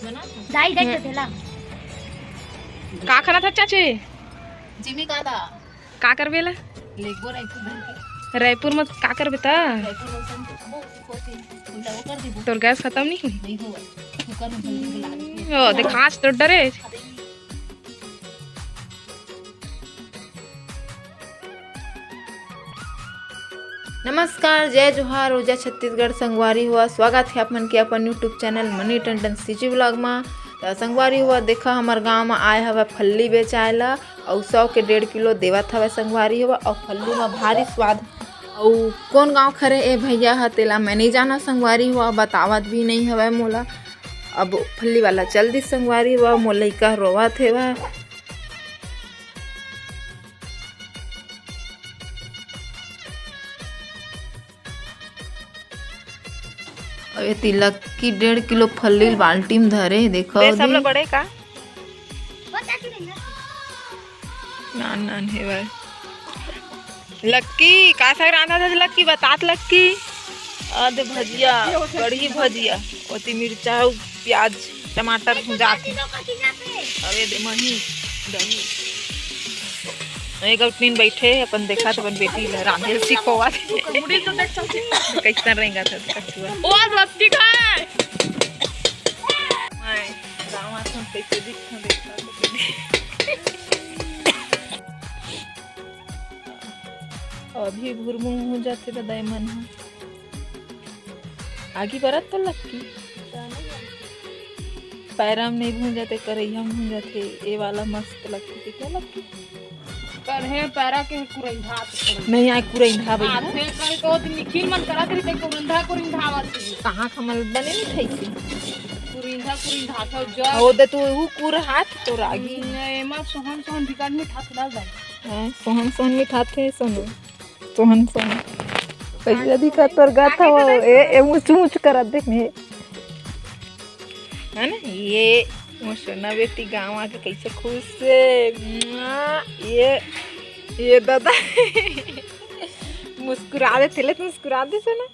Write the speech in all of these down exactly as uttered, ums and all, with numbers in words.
दाई, देख तो थेला। का खाना था चाची? जिमी का था? का करबे ला? लेगो रायपुर धर के। रायपुर में का करबे ता? रायपुर में उसन के खाबो, उसी को होती। उल्टा वो कर दीबो। तोर गैस खत्म नहीं हुई? नहीं हुआ। कुकर में जल्दी जला दे। ओ, देख, कांच तो डरे। नमस्कार, जय जोहार, ओजा छत्तीसगढ़ संगवारी हुआ, स्वागत है आप मन के अपन YouTube channel money Tandon CG vlog मा। त संगवारी हुआ, देखा, हमर गांव मा आए हवय फल्ली बेचाए ला, अउ सौ के डेढ़ किलो देवत हवय संगवारी हुआ, अउ फल्ली मा भारी स्वाद। अउ कौन गांव खरे ए भैया ह, तेला मैं नहीं जाना संगवारी हुआ, बतावत भी नहीं हवय मोला। अब फल्ली वाला चल दिस संगवारी हुआ, मोर लइका रोवत हेवय। अउ एती लक्की डेढ़ किलो फल्ली ल बाल्टी म धरे हे, देखो बे, सब ओदे। ले बड़े का? नान नान हे भाई। लक्की, का साग रांधा था लक्की? बतात लक्की। अदे भजिया, कढ़ी भजिया, ओती मिर्चा, प्याज, टमाटर भुंजात हे। अबे दे मही, दही। एक अउटनीन बैठे, अपन देखा तो अपन बेटी ला रांधे ल सिखोवा। कैसन रेंगा था कछुआ। ओ लक्की खाए। मैं गाँव आथन कैसे दिखथन देखा तो। अभी भुरमुंग हो जाथे त दाई मन ह। आगी बरत तो लक्की। पैरा म नहीं भूंजत हे, करैया म भूंजत हे। ए वाला मस्त लगथे, क्या लक्की? कढ़े पैरा के कुरैंधा। नहीं आए कुरैंधा भाई। आथे कल को निखिल मन करत रही, ते कुरैंधा, कुरैंधा आवत रही। कहाँ खमल बने नहीं खाई थी? कुरैंधा, कुरैंधा था, जब ओ दे तू ऊ कुर हाथ तो रागी। नहीं, एमा सोहन, सोहन बिकाट में ठात ना जाए। हाँ, सोहन, सोहन में ठात है, सोनू। सोहन, सोहन। कैसे दिखा तोर गाथा हो? ए, ए, मुछ, मुछ करत देख ने। है ना? ये मोर सोना बेटी गाँव आके कैसे खुश हे। मुआ, ये, ये दादा। मुस्कुरा दे, थेले तो मुस्कुरा दे सोना।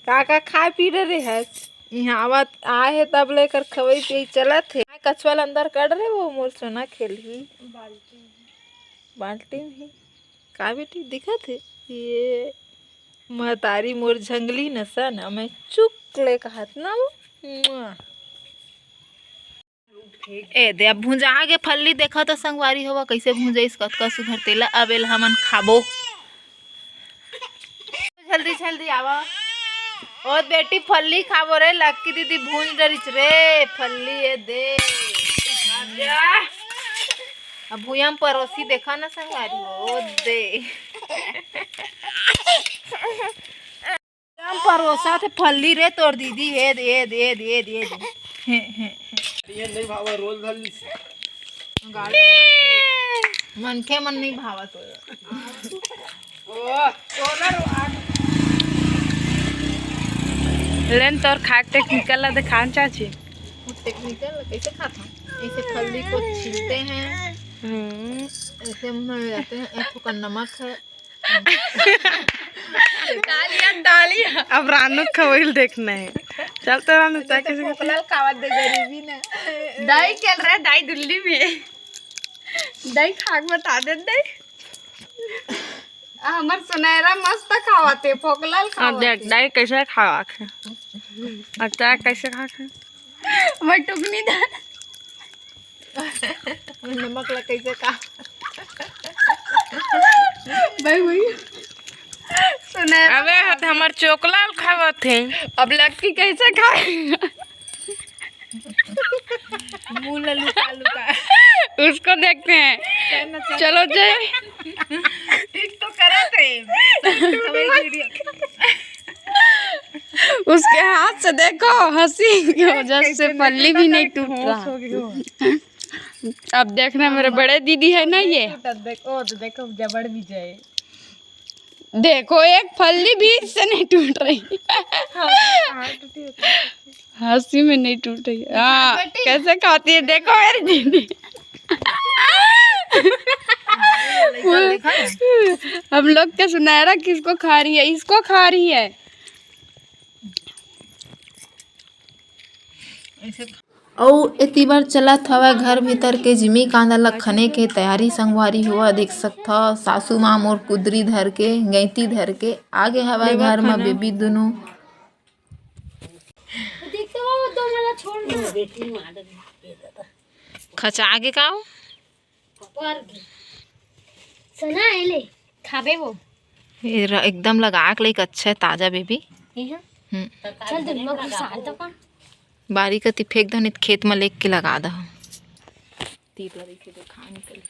का, का खाए पी डरे हस? इहाँ आवत, आए हे तब लेकर खवई पियई चलत हे। कछुआ ल अंदर कर रे, वो मोर सोना खेलही। बाल्टी में। बाल्टी में ही। का बेटी दिखत हे? ये महतारी मोर जंगली नसन, मैं चुक ले कहत ना वो। मुआ। ए दे, अब भुंजा के फल्ली देखा तो संगवारी होवा, कैसे भुंजाइस, कतका सुघर तेला। अब एला हमन खाबो। जल्दी, जल्दी आवा। ओ बेटी, फल्ली खाबो रे, लक्की दीदी भूंज डरिच रे, फल्ली ए दे। अब भुइयां परोसी देखा ना संगवारी, ओ दे। भुइयां परोसा थे फल्ली रे तोर दीदी, ए दे, ए दे, ए दे, ए दे, ए दे। हे, हे, हे। ये नहीं भावा, रोल धर ली। गाड़ी मनखे मन नहीं भावत हो। लेन तोर खाक टेक्निकल ला देखान चाची। टेक्निकल कैसे खाते हैं? इसे फल्ली को छीलते हैं, हम्म। ऐसे मुंह में लेते हैं, एक थोड़ा नमक है। डालिया, डालिया। अब रानू खवैल देखना है। चल तो रानू, ताकि से फोकला ल खावत दे गरीबी ना। दाई खेल रहा है, दाई दिल्ली में। दाई खाक बता दे दाई। आ, हमर सुनहरा मस्त खावत है, फोकला ल अब खावत देख, है। दाई कैसे खावत है। अब ताय कैसे खावत है। मैं टुकनी दा। नमक ला कैसे खा? भाई, भाई। सुनहरा अबे, हत हमर चोकला ल खावत है। अब लक्की कैसे खाएगा? मुंह ला लुका लुका। उसको देखते हैं। चल ना, चल। चलो जय। ठीक तो करा थे। हमें वीडियो। उसके हाथ से देखो, हंसी की वजह से कैसे फल्ली भी नहीं टूट रहा। हो गई हो। अब देखना, मेरे बड़े दीदी है ना ये। टूटत देख, ओ तो देखो, जबड़ भी जाए। देखो, एक फल्ली भी इससे नहीं टूट रही। हाँ, हाँ, टूटी होती है। हंसी में नहीं टूट रही। हाँ, बेटी। कैसे खाती है, देखो मेरी दीदी। देखा है? हम लोग का सुनहरा किसको खा रही है? इसको खा रही है। ऐसे खा- अउ एती बर चलत हवय घर भीतर के जिमी कांदा ल खने के तैयारी। संगवारी हो, देख सकथव, सासू माँ मोर कुदरी धर के, गैंती धर के आगे हवय घर म। बेबी दुनों खचा आगे का हो? सना, ए ले, खाबे वो। ये र-, एकदम लगा के लइक अच्छा है, ताजा बेबी। ये है? हम्म। चल, दिन में घुसा दो का। बारी कती फेंक दो, नहीं तो खेत में लेके लगा दो। तीत वाली के देखा निकल।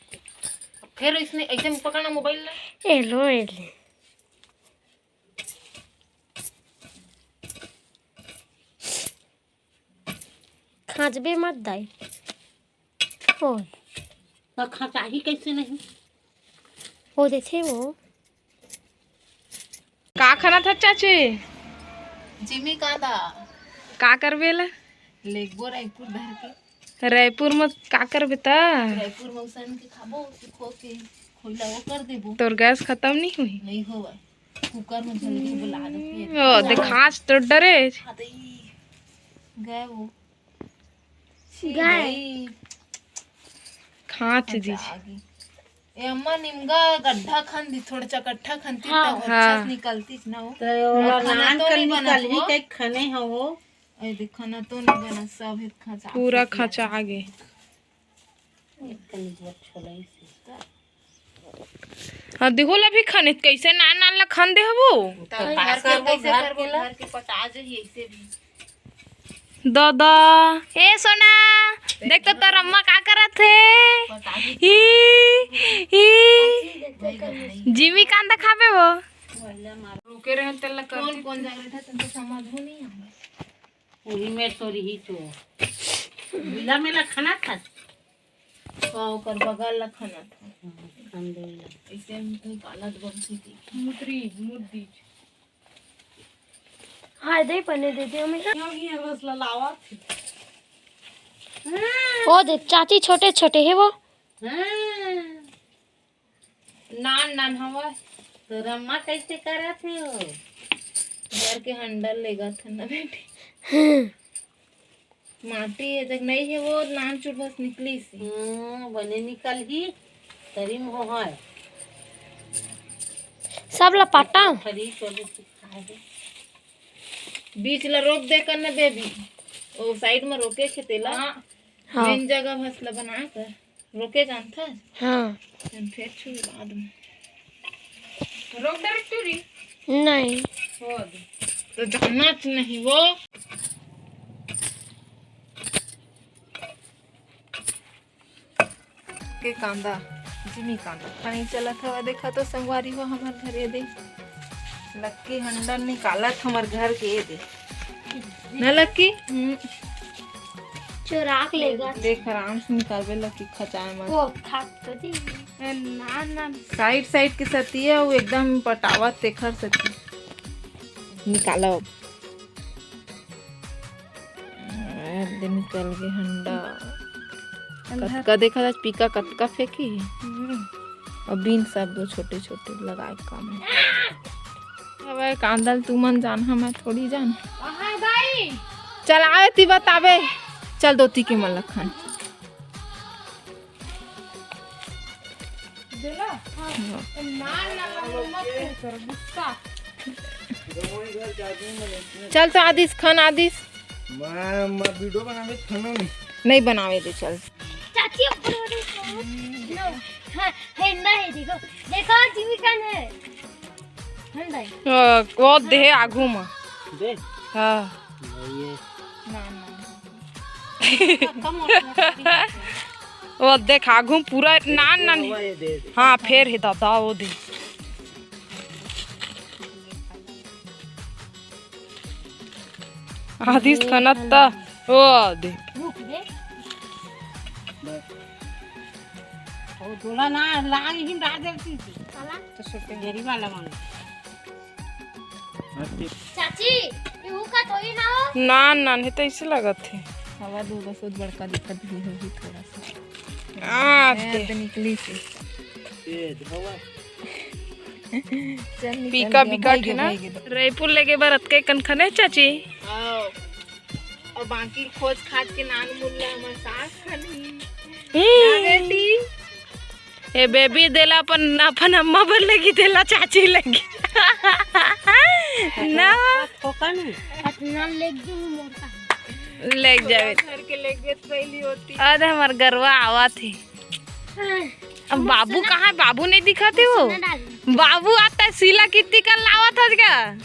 फिर इसने ऐसे में पकड़ना मोबाइल ला। ए लो, ए ले। खांचबे मत दाई। ओ। तो खांचाही कैसे नहीं? वो देखे वो। का खाना था चाची? जिमी कांदा। का करबे ला? लेगबो रायपुर धर के। रायपुर में का करबे ता? रायपुर में उसन के खाबो, सुखो के, खोइला वो कर देबो। तोर गैस खत्म नहीं हुई? नहीं होवय। कुकर में जल्दी बुला दो फिर। ओ, देख, खांच तो डरे। हाँ, तो ई गए वो। छी गए। गई। खांच अच्छा, दी। आगे। ए अम्मा, निमगा गड्ढा खन दी, थोड़ा चकट्ठा खनती, हाँ। तब अच्छा हाँ। से निकलती ना वो। तो ओला और खाना नान तो कर नहीं बना निकलही वो। के खने हो वो। ए देख, खाना तो नहीं बना, सब है खांचा। पूरा खांचा आगे। हाँ, देखो ला भी खने, कैसे नान नान ला खन दे हबो। तब घर के कैसे करबो? घर के पटा जही ऐसे भी। दादा, ए सोना, देख तो तोर अम्मा का करत हे। पटा जही। ई, ई, जिमी कांदा खाबे वो। रोके रहे तेल ला कर कौन, कौन जागृत है, तुमको समझ में नहीं आवे। वही में सोरी ही चो। बिला में ला खाना था। हाँ, ओकर बगल ला खाना था। हाँ, खान दे ला। ऐसे निकालत बमसी थी। मुतरी, मुद्दी। हाय, दे पने दे दे हमें। क्यों ही है बस ललावा थी। ओ दे, चाची छोटे छोटे है वो। हाँ। नान नान हवय। तो रम्मा कैसे करत हे वो? घर के handle लेगत हन ना बेटी। हम्म। माटी ए जग नहीं है, वो नान चुट बस निकली से। हम्म, बने निकल ही। तरी में हो है। सब ला पाटा। खरी चलो सिखा दे। बीच ला रोक दे कर ना बेबी। ओ side में रोके खेते ला। हाँ। हाँ। Main जगह भस ला बना कर। रोके जानथस? हाँ। हम फेर छुई बाद में। रोक डायरेक्ट टूरी? नहीं। हो दे। तो जानच नहीं वो। के कांदा, जिमी कांदा। पानी चलत हवा, देखा तो संगवारी हो हमर घर ये दे। लक्की handle निकालत हमर घर के ये दे। ना लक्की? हम्म। चोरा के लेगा। देख, आराम से निकालबे लक्की, खचाए मत। वो खात तो थी। ए, ना, ना। Side, side के सती है, वो एकदम पटावत तेखर सती। निकालो। ए दे निकल गे हंडा। अंधा। कतका देखा था, पीका कतका फेंकी है। हम्म। अउ बीन सब दो छोटे छोटे लगाए काम है। अब कांदल तुमन जान, हमें थोड़ी जान। कहाँ गई? चल आवे ती बताबे। चल दोती के मन लखन। देला? हाँ। ना, ना, ना, मत कर, गुस्सा। चल तो आदिस खान आदिस। मैं, मैं वीडियो बनावे खाना नहीं। नहीं बनावे दे, चल। चाची ऊपर वाले को। नो। हाँ, है ना है, देखो। देखो, जीविका ने। हंडा है। अ, वो दे आगू में। दे। हाँ। नहीं, ये। ना, ना। वो देख, आगू पूरा नान नान। ये दे। हाँ, फेर हे दादा, वो दे। आदिस खनत त, वो दे। रुक दे। वो डोला ना, लाग ही डाल देती थी। तो छोटे। गरीबा लगा। चाची, ये हुका थोड़ी ना हो। नान नान हे, तो ऐसे लगत हे। हवा दो बस, बहुत बड़का दिखत भी होगी थोड़ा सा। आ, ए, ते। तो निकली से। तेज हवा। चल, निकल पीका गया, बिकट भाई है ना? भाई के। रायपुर लेगे बर अतके कन खने चाची? आओ। बाकी खोज खाज के नान मुल्ला हमर सास खनी। हम्म। ना बेटी। ए बेबी देला अपन, अपन अम्मा बर लगी, देला चाची लगी। ना। ठोका नहीं। अतना ले दू मोर का। ले जावे। घर के ले गए पहली होती। अरे हमर गरवा आवत हे। अब बाबू कहाँ है? बाबू नहीं दिखाते हो। बाबू आता है, शीला कितनी कर लावत है क्या?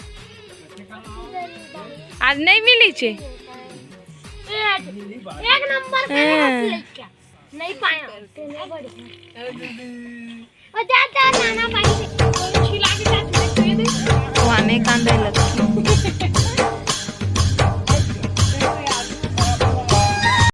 आज नहीं मिली छे। एक नंबर का है। हाँ। नहीं पाया। तेने बढ़िया। और जा, जा, नाना भाई से। छिला के जा, छिला के दे। वाने कांदे लग।